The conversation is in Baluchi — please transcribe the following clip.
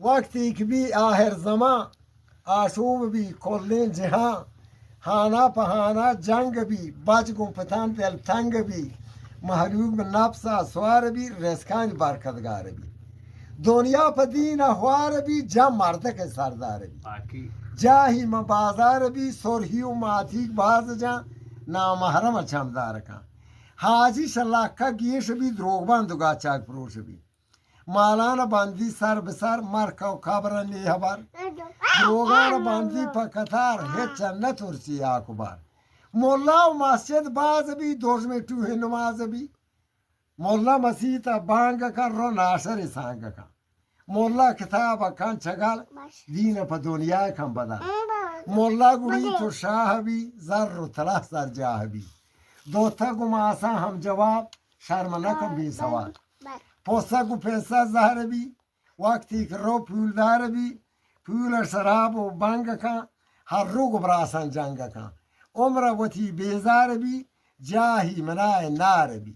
وقتی کہ بی آخر زمان، آشوب بی کلیں جہان، ہانا پہ ہانا جنگ بی، بچ گوں پتان دل تنگ بی، مہلوک بہ نفس ءَ سوار بی، رزقانی برکتگار بی، دنیا پہ دین ءَ ہوار بی، جم مردک سردار بی، جاہی مہ بازار بی، سرہی و ماتیگ باز جان، نامحرم چمدار کن، حاجی شلکہ گیش بی، دروگ بند و گاچاک پروش بی، مالان بندی سر بہ سر، مرک و قبر نی ہبر، دروگان بندی پہ قطار، ہچ نہ ترسی آک و بار، ملا و مسجد باز بی، دژمن ٹوہ نماز بی، ملا مسیت ءَ بانگ کن، رو ناشر سانگ کن، ملا کتاب کن چگل، دین پہ دنیا کن بدل، ملا گڑی تو شاہ بی، زر و طلہ سر جاہ بی، دوتک و ماساں ہم جواب، شرم نہ کن بے سوال، پوسک و پیسہ زہر بی، وقتی کہ رو پولدار بی، پول شراب و بنگ کن، ہر روگ و براساں جنگ کن، عمر وتی بیزار بی، جاہی منائے نار بی،